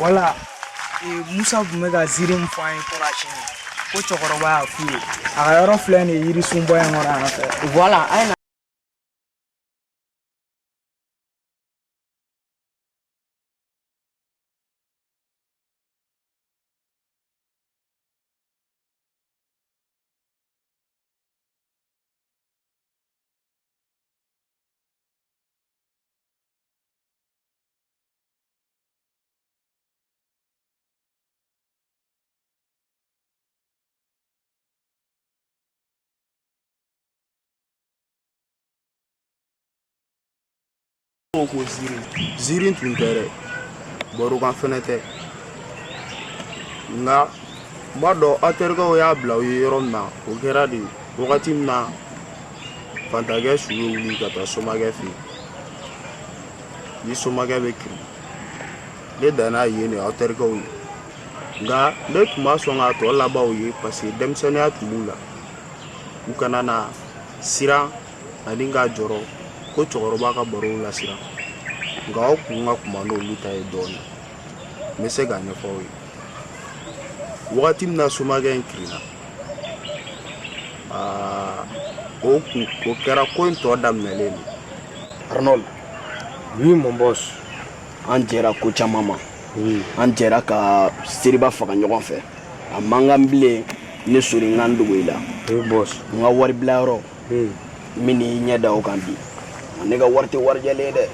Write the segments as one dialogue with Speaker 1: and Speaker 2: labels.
Speaker 1: Voilà, Musa tun bɛ ka ziiri min fɔ an ye kɔrɔ siɲɛ ko cɛkɔrɔba y'a f'u ye a ka yɔrɔ filɛ nin ye yirisunba in kɔrɔ yan fɛ.
Speaker 2: Voilà, a ye na.
Speaker 3: Ko ziiri ziiri tun tɛ dɛ, barokan fɛnɛ tɛ, nka n b'a dɔn aw terikɛw y'a bila u ye yɔrɔ min na, o kɛra de wagati min na fantankɛ su bɛ wuli ka taa somakɛ fɛ yen ni somakɛ bɛ kirin. Ne danna yen de aw terikɛw ye, nka ne tun ma sɔn k'a tɔ laban u ye parce que denmisɛnninya tun b'u la, u kana na siran ani ka jɔrɔ ko cɛkɔrɔba ka barow lasiran. Nka aw kun ka kuma n'olu ta ye dɔɔnin, n bɛ se k'a ɲɛfɔ aw ye. Wagati min na somakɛ in kirinna, aa, o kun o kɛra ko in tɔ daminɛlen de.
Speaker 4: Arnold.
Speaker 5: Oui, mon boss.
Speaker 4: An jɛra ko caman ma. Oui. An jɛra ka Seriba faga ɲɔgɔn fɛ. A man kan bilen ne sori n ka n dogo i la.
Speaker 5: Oui, boss.
Speaker 4: N ka wari bila yɔrɔ.
Speaker 5: Oui.
Speaker 4: N bɛ n'i ɲɛ da o kan bi. Ne ka wari tɛ wari jɛlen ye dɛ.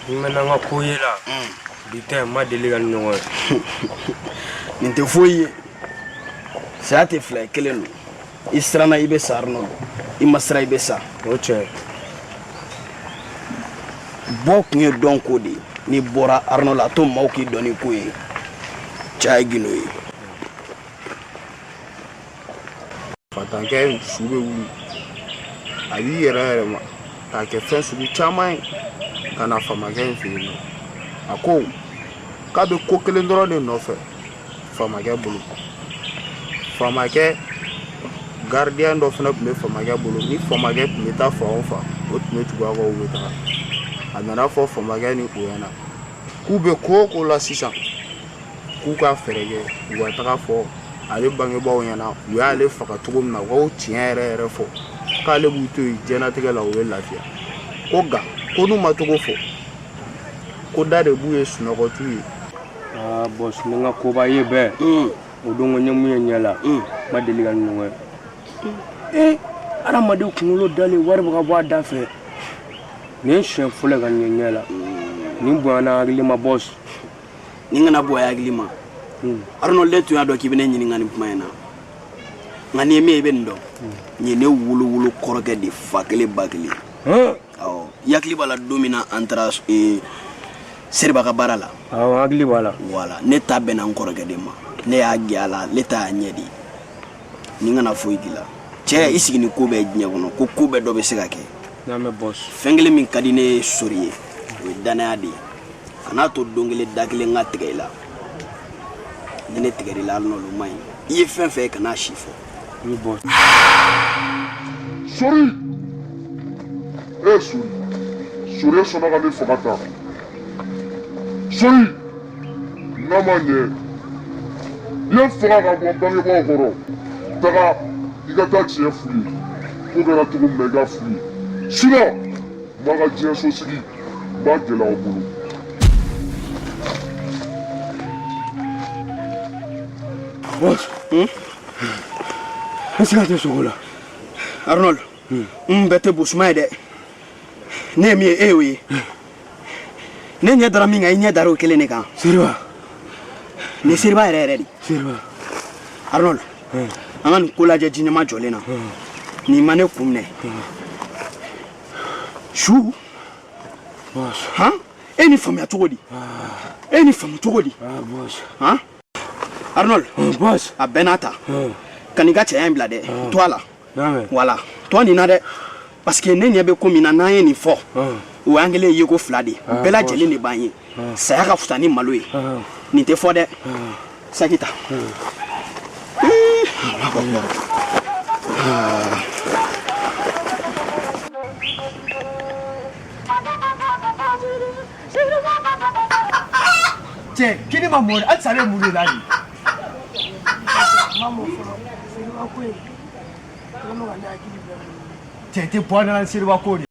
Speaker 5: N mɛnna n ka ko ye la, bi tɛ n ma deli ka nin ɲɔgɔn ye.
Speaker 4: Nin tɛ foyi ye, saya tɛ fila ye, kelen don. I siranna i bɛ sa Arnold, i ma siran i bɛ sa.
Speaker 5: O tiɲɛ.
Speaker 4: Bɔ kun ye dɔn ko de ye. N'i bɔra Arnold, a to maaw k'i dɔn ni ko ye, cɛ ye gindo ye.
Speaker 3: Fantankɛ su bɛ wuli, a b'i yɛrɛ yɛlɛma k'a kɛ fɛn sugu caman ye ka na faamakɛ in fɛ yen nɔ. A ko k'a bɛ ko kelen dɔrɔn de nɔfɛ faamakɛ bolo. Faamakɛ gardien dɔ fana tun bɛ faamakɛ bolo, ni faamakɛ tun bɛ taa fan o fan, o tun bɛ tugu a kɔ, u bɛ taga. A nana fɔ faamakɛ ni o ɲɛna k'u bɛ ko o ko la sisan, k'u ka fɛɛrɛ kɛ u ka taga fɔ ale bangebaaw ɲɛna u y'ale faga cogo min na, u k'o tiɲɛ yɛrɛ yɛrɛ fɔ, k'ale b'u to yen diɲɛlatigɛ la, u bɛ lafiya. Ko nka ko n'u ma togo fɔ, ko da de b'u ye, sunɔgɔ t'u ye.
Speaker 5: Aa boss, ni n ka koba ye bɛɛ o don ko n ye mun ye ɲɛ la, n ma deli ka nin ɲɔgɔn ye. Ee, hadamaden kunkolo dalen wari bɛ ka bɔ a da fɛ, nin ye siɲɛ fɔlɔ ye ka nin ye ɲɛ la. Nin bonyana hakili ma boss.
Speaker 4: Nin kana bonya hakili ma. Arnold, ne tun y'a dɔn k'i bɛ ne ɲininka nin kuma in na, nka n'i ye min ye i bɛ nin dɔn. Nin ye ne wolowolo kɔrɔkɛ de, fa kelen ba kelen. Awɔ, i hakili b'a la don min na an taara Seriba ka baara la?
Speaker 5: Awɔ, n hakili b'a la.
Speaker 4: Voilà, ne ta bɛnna n kɔrɔkɛ de ma, ne y'a gɛn a la, ne ta y'a ɲɛ de. Nin kana foyi k'i la cɛ, i sigi ni ko bɛɛ diɲɛ kɔnɔ, ko ko bɛɛ dɔ bɛ se ka kɛ.
Speaker 5: N'a mɛn boss.
Speaker 4: Fɛn kelen min ka di ne ye sori ye, o ye danaya de ye. Kan'a to don kelen da kelen ka tigɛ i la. Ni ne tigɛr'i la, hali n'olu ma ɲi, i ye fɛn fɛn ye, kan'a si fɔ.
Speaker 5: Oui boss.
Speaker 2: Sori! E Sori! Sori e sɔnna ka ne faga tan. Sori! N'a ma ɲɛ, i ye n faga ka bɔ n bangebaaw kɔrɔ. Taga i ka taa tiɲɛ f'u ye. Ko kɛra cogo min na i k'a f'u ye. Sinon, n b'a ka diɲɛ so sigi, n b'a gɛlɛya aw bolo.
Speaker 5: Boss. Est-ce que tɛ sogo la?
Speaker 4: Arnold, n bɛɛ tɛ bosuma ye dɛ. Ne ye min ye e y'o ye. Ne ɲɛ dara min kan i ɲɛ dara o kelen de kan.
Speaker 5: Seriba.
Speaker 4: Nin ye Seriba yɛrɛ yɛrɛ de.
Speaker 5: Seriba.
Speaker 4: Arnold, an ka nin ko lajɛ jinɛma jɔlen na. Nin ma ne kun minɛ. Su.
Speaker 5: Boss.
Speaker 4: Han? E ni faamuya cogo di? E ni faamu cogo di?
Speaker 5: Boss.
Speaker 4: Han? Arnold.
Speaker 5: Boss.
Speaker 4: A bɛɛ n'a ta. Ka n'i ka cɛya in bila dɛ. To a la.
Speaker 5: Voilà.
Speaker 4: To nin na dɛ. Parce que ne ɲɛ bɛ ko min na n'an ye nin fɔ. O y'an kɛlen ye ko fila de ye. Bɛɛ lajɛlen de b'an ye. Saya ka fisa ni malo ye. Nin tɛ fɔ dɛ. Saki ta.
Speaker 1: Cɛ, kini ma mɔ halisa ale ye mun de la de? Ma mɔ fɔlɔ, Seriba ko in kɛlen bɛ ka ne hakili bɛɛ munumunu. Cɛ, i tɛ bɔ an na ni Seriba ko de.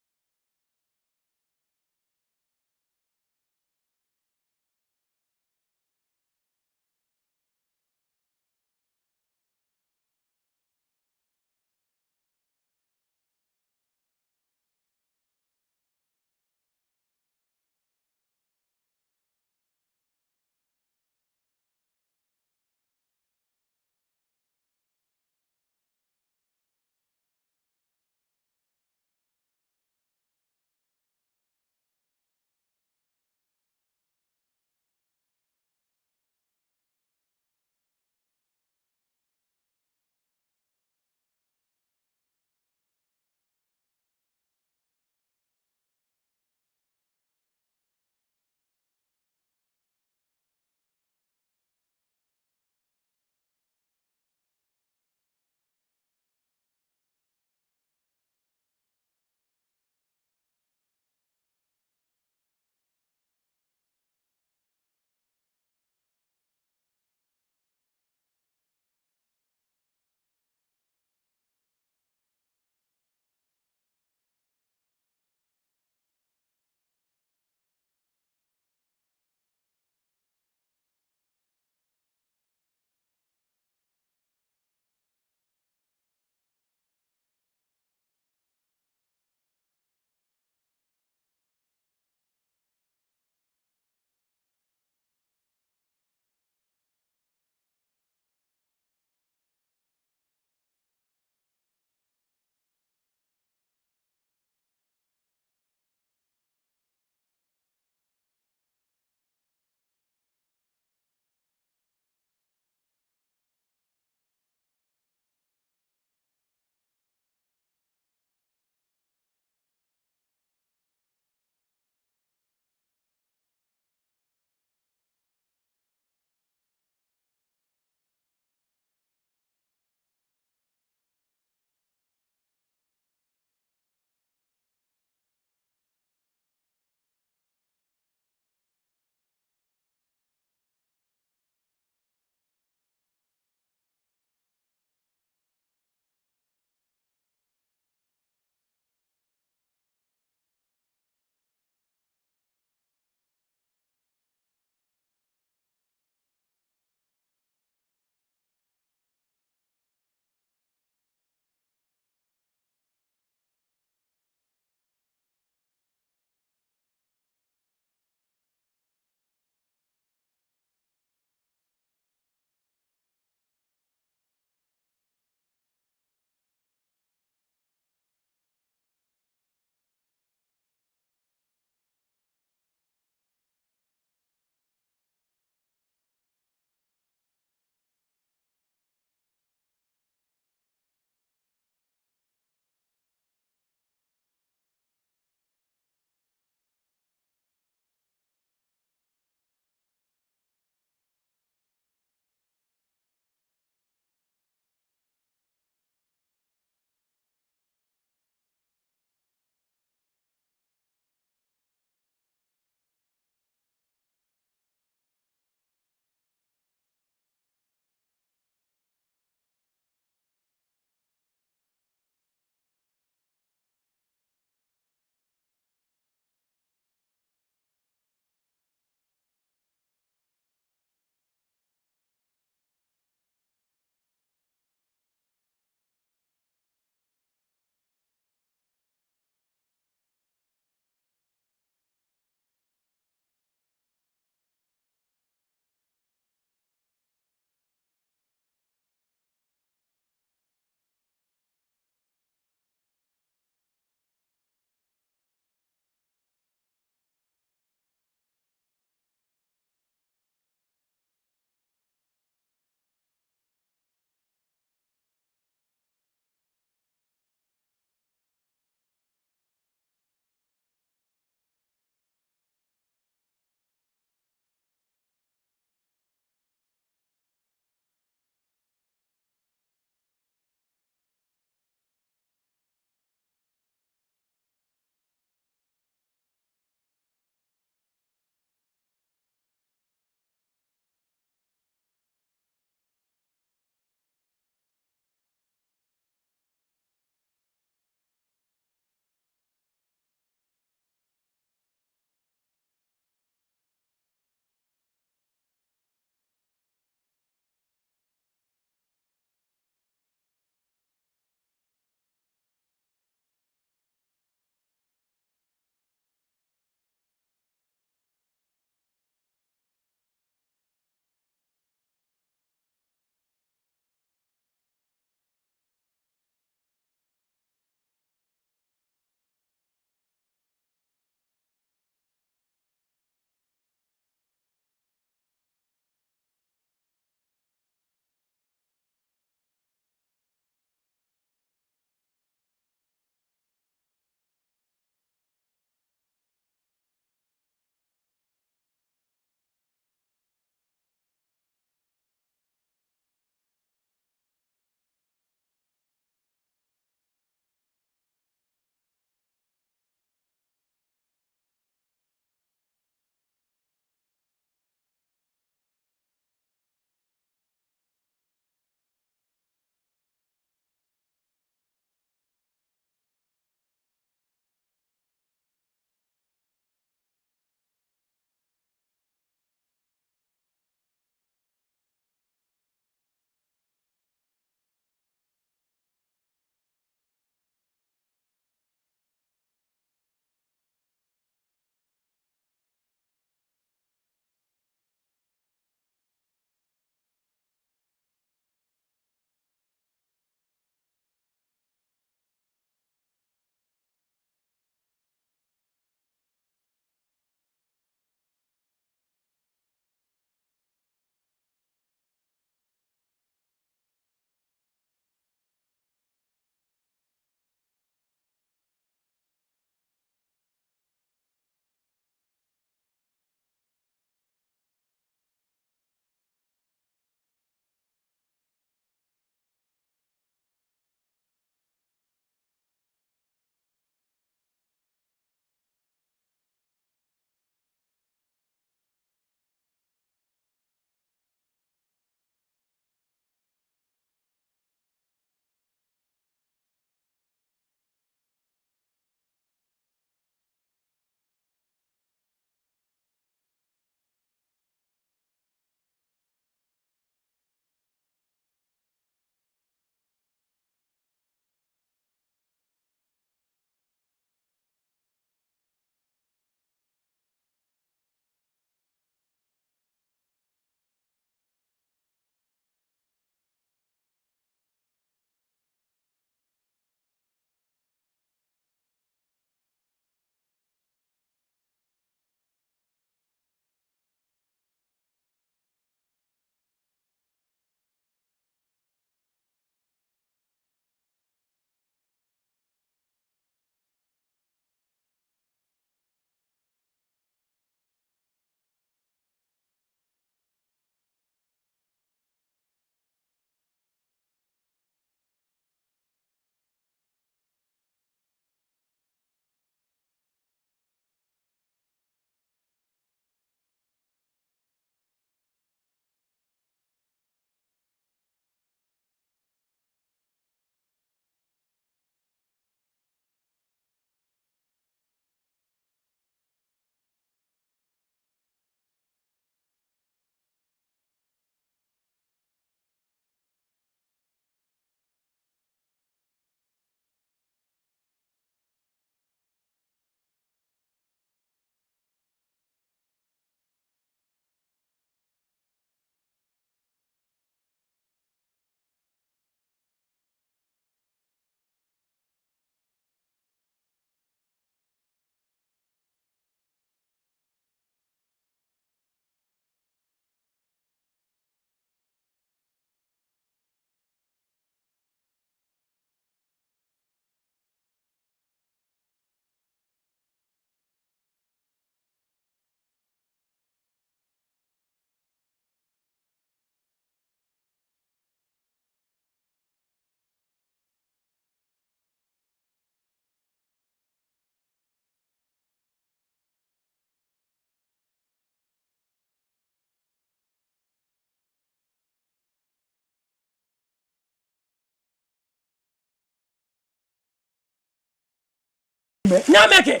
Speaker 6: Mɛn.
Speaker 5: N y'a mɛn kɛ.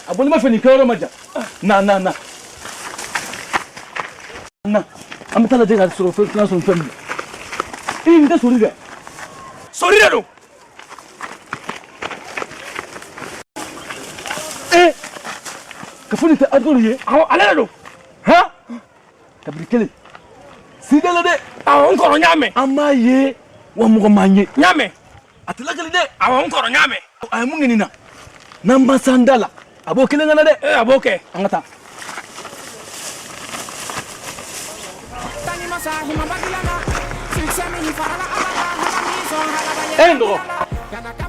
Speaker 6: A bɔlen b'a fɛ nin kɛyɔrɔ ma jan. Na na na. Na an bɛ taa lajɛ ka sɔrɔ fɛn sɔrɔ fɛn min na. I nin tɛ sori dɛ.
Speaker 5: Sori de don.
Speaker 6: Ee ka fɔ nin tɛ Arnold ye.
Speaker 5: Awɔ, ale de don.
Speaker 6: Han, kabiri kelen. Sida la dɛ.
Speaker 5: Awɔ, n kɔrɔ, n y'a mɛn.
Speaker 6: An m'a ye wa mɔgɔ m'an ye.
Speaker 5: N y'a mɛn.
Speaker 6: A tɛ lakali dɛ.
Speaker 5: Awɔ, n kɔrɔ, n y'a mɛn.
Speaker 6: A ye mun kɛ nin na, n'an ma s'an da la, a b'o kelen kana dɛ.
Speaker 5: Ee, a b'o kɛ.
Speaker 6: An ka taa. E n dɔgɔ,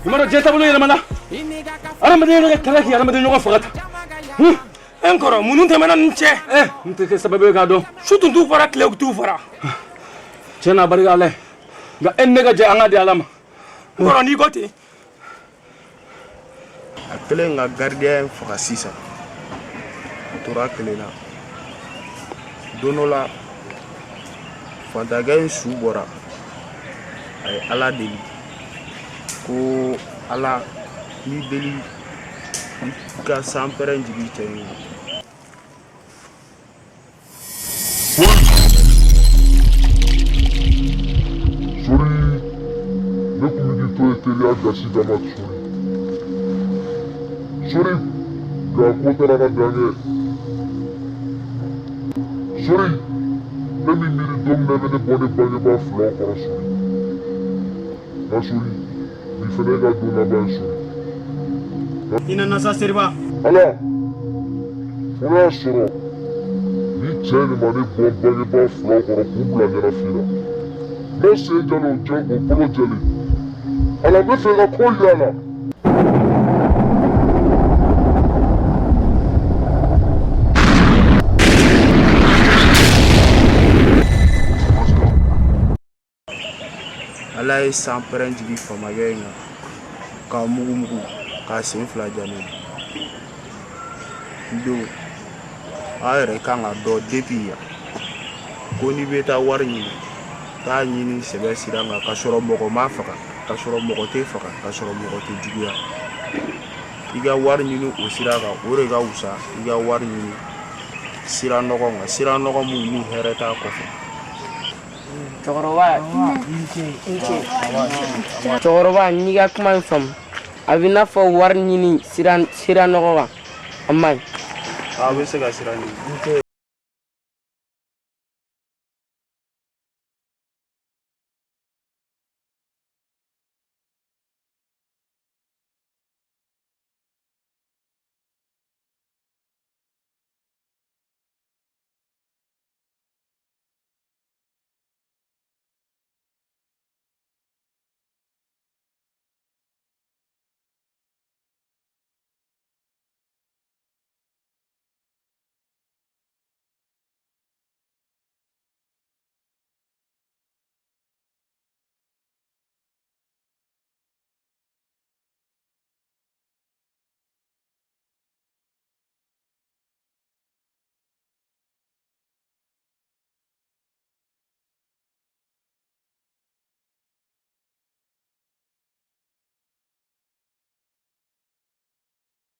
Speaker 6: i m'a dɔn diɲɛ taabolo yɛlɛmana, adamaden yɛrɛ ka kɛlɛ k'i adamaden ɲɔgɔn faga tan.
Speaker 5: N kɔrɔ, minnu tɛmɛna nin cɛ.
Speaker 6: N tɛ kɛ sababu ye k'a dɔn.
Speaker 5: Su tun t'u fara, tile t'u fara.
Speaker 6: Tiɲɛ na, a barika Ala ye, nka e ni ne ka jɛ an ka di Ala ma.
Speaker 5: N kɔrɔ, n'i ko ten.
Speaker 3: A kɛlen ka gardien in faga sisan, a tora kelen na. Don dɔ la, fantakɛ in su bɔra, a ye Ala deli ko Ala n'i deli i ka sanpɛrɛn jigin cɛ in kan.
Speaker 2: Sori, ne kun bɛ k'i to yen teriya gasi dama. Sori, Sori, nka ko taara ka dan kɛ. Sori, ne min miiri don min na i bɛ ne bɔ ne bangebaa filaw kɔrɔ. Sori, nka Sori, bi fana e ka don laban ye, Sori.
Speaker 4: I nana sa, Seriba.
Speaker 2: Ala, fo n'a y'a sɔrɔ ni cɛ in de ma ne bɔ bangebaa filaw kɔrɔ k'u bila ɲɛnafin na, n'o sen jalen, o jɛ, o bolo jɛlen. Ala, n bɛ fɛ i ka ko yira a la.
Speaker 3: Ala ye sanpɛrɛn jigin famakɛ in kan k'a mugumugu k'a sen fila jalen. N denw, aw yɛrɛ kan ka dɔn depuis yan ko n'i bɛ taa wari ɲini, taa ɲini sɛbɛ sira kan, ka sɔrɔ mɔgɔ ma faga, ka sɔrɔ mɔgɔ tɛ faga, ka sɔrɔ mɔgɔ tɛ juguya. I ka wari ɲini o sira kan, o de ka wusa i ka wari ɲini sira nɔgɔ kan, sira nɔgɔ min ni hɛrɛ t'a kɔfɛ.
Speaker 7: Cɛkɔrɔba, i ce. Cɛkɔrɔba, n'i ka kuma in faamu, a bɛ n'a fɔ wari ɲini sira nɔgɔ kan, a man ɲi.
Speaker 3: Aw bɛ se ka sira ɲini.